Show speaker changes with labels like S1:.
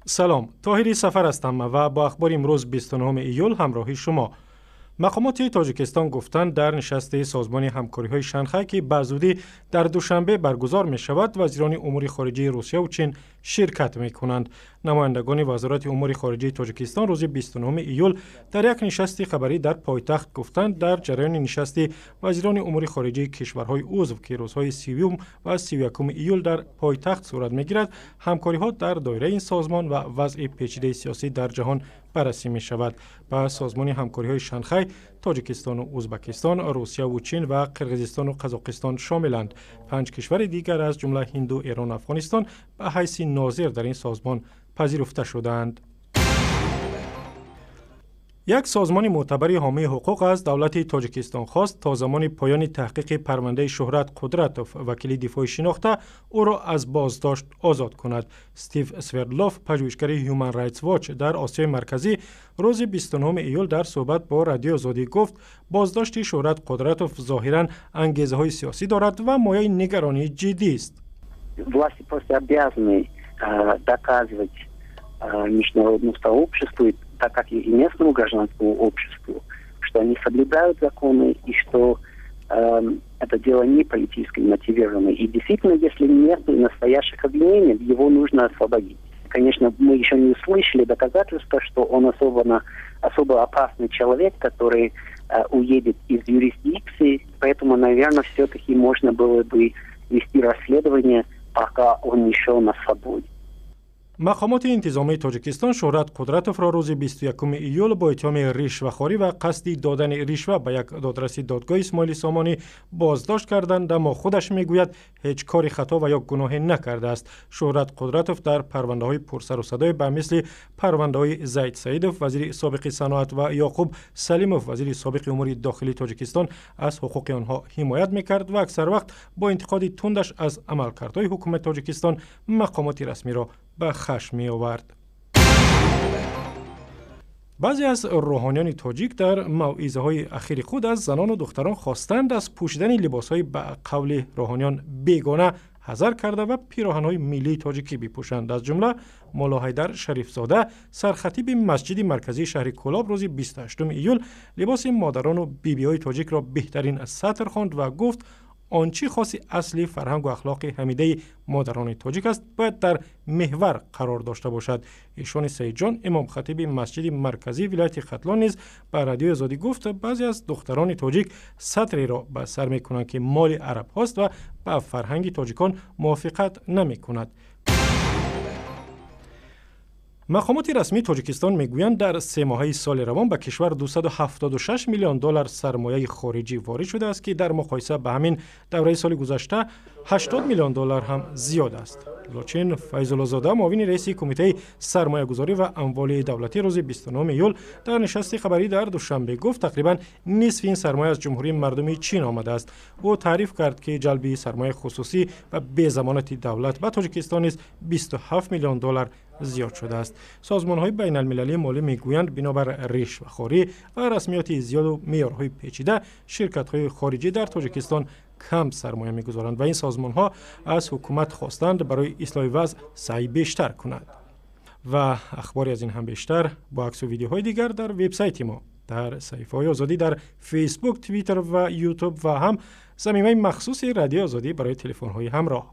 S1: Салом, Тоҳири Сафар ҳастам ва бо ахбори имрӯз, 29 июл, ҳамроҳи шумо. Мақомоти Тоҷикистон гуфтанд, дар нишасти Созмони ҳамкориҳои Шанхай, ки ба зудӣ дар Душанбе баргузор мешавад, вазирони умури хориҷии Русияву Чин ширкат мекунанд. Намояндагони Вазорати умури хориҷии Тоҷикистон рӯзи 29 июл дар як нишасти хабарӣ дар пойтахт гуфтанд, дар ҷараёни нишасти вазирони умури хориҷии кишварҳои узв, ки рӯзҳои 30 ва 31 июл дар пойтахт сурат мегирад, ҳамкориҳо дар доираи ин созмон ва вазъи печидаи сиёсӣ дар ҷаҳон баррасӣ мешавад. Ба Созмони ҳамкориҳои Шанхай Тоҷикистону Ӯзбекистон, Русияву Чин ва Қирғизистону Қазоқистон шомиланд. Панҷ кишвари дигар, аз ҷумла Ҳинду, Эрону Афғонистон, ба ҳайси нозир дар ин созмон пазируфта шудаанд. Як созмони мӯътабари ҳомии ҳуқуқ аз давлати Тоҷикистон хост, то замони поёни таҳқиқи парвандаи Шӯҳрат Қудратов, вакили дифои шинохта, ӯро аз боздошт озод кунад. Стив Свердлов, пажӯҳишгари Human Rights Watch дар Осиёи Марказӣ, рӯзи 29 июл дар суҳбат бо Радиои Озодӣ гуфт, боздошти Шӯҳрат Қудратов зоҳиран ангезаҳои сиёсӣ дорад ва мояи нигаронии ҷиддист.
S2: Власти просто обязаны доказывать международному сообществу, так как и местному гражданскому обществу, что они соблюдают законы и что это дело не политически мотивировано. И действительно, если нет настоящих обвинений, его нужно освободить. Конечно, мы еще не услышали доказательства, что он особо опасный человек, который уедет из юрисдикции. Поэтому, наверное, все-таки можно было бы вести расследование, пока он еще на свободе.
S1: Мақомоти интизомии Тоҷикистон Шӯҳрат Қудратовро рӯзи 21 июл бо иттиҳоми ришвахорӣ ва қасди додани ришва ба як додраси додгоҳи Исмоили Сомонӣ боздошт карданд, аммо худаш мегӯяд, ҳеҷ кори хато ва ё гуноҳе накардааст. Шӯҳрат Қудратов дар парвандаҳои пурсарусадое ба мисли парвандаҳои Зайд Саидов, вазири собиқи саноат, ва Ёқуб Салимов, вазири собиқи умури дохилии Тоҷикистон, аз ҳуқуқи онҳо ҳимоят мекард ва аксар вақт бо интиқоди тундаш аз амалкардҳои ҳукумати Тоҷикистон мақомоти расмиро ба хашм меовард. Баъзе аз рӯҳониёни тоҷик дар мавъизаҳои ахири худ аз занону духтарон хостанд, аз пӯшидани либосҳои ба қавли рӯҳониён бегона ҳазар карда ва пироҳанҳои миллии тоҷикӣ бипӯшанд. Аз ҷумла Муллоҳайдар Шарифзода, сархатиби масҷиди марказии шаҳри Кӯлоб, рӯзи 28 июл либоси модарону бибиҳои тоҷикро беҳтарин сатр хонд ва гуфт, он чӣ хоси асли фарҳангу ахлоқи ҳамидаи модарони тоҷик аст, бояд дар меҳвар қарор дошта бошад. Эшони Саидҷон, имомхатиби масҷиди марказии вилояти Хатлон, низ ба Радиои Озодӣ гуфт, баъзе аз духтарони тоҷик сатреро ба сар мекунанд, ки моли арабҳост ва ба фарҳанги тоҷикон мувофиқат намекунад. Мақомоти расмии Тоҷикистон мегӯянд, дар 3 моҳаи соли равон ба кишвар 276 миллион доллар сармояи хориҷӣ ворид шудааст, ки дар муқоиса ба ҳамин давраи соли гузашта 80 миллион доллар ҳам зиёд аст. Лочин Файзуллозода, муовини раиси Кумитаи сармоягузорӣ ва амволи давлатӣ, рӯзи 29 июл дар нишасти хабарӣ дар Душанбе гуфт, тақрибан нисфи ин сармоя аз Ҷумҳурии Мардумии Чин омадааст. Ӯ таъриф кард, ки ҷалби сармояи хусусӣ ва безамонати давлат ба Тоҷикистон низ 27 миллион доллар зиёд шудааст. Созмонҳои байналмилалии молӣ мегӯянд, бинобар ришвахорӣ ва расмиёти зиёду меъёрҳои печида, ширкатҳои хориҷӣ дар Тоҷикистон кам сармоя мегузоранд ва ин созмонҳо аз ҳукумат хостанд, барои ислоҳи вазъ саъй бештар кунад. Ва ахбори аз ин ҳам бештар бо аксу видеоҳои дигар дар вебсайти мо, дар саҳифаҳои Озодӣ дар Фейсбук, Твиттер ва Ютуб ва ҳам замимаи махсуси Радиои Озодӣ барои телефонҳои ҳамроҳ.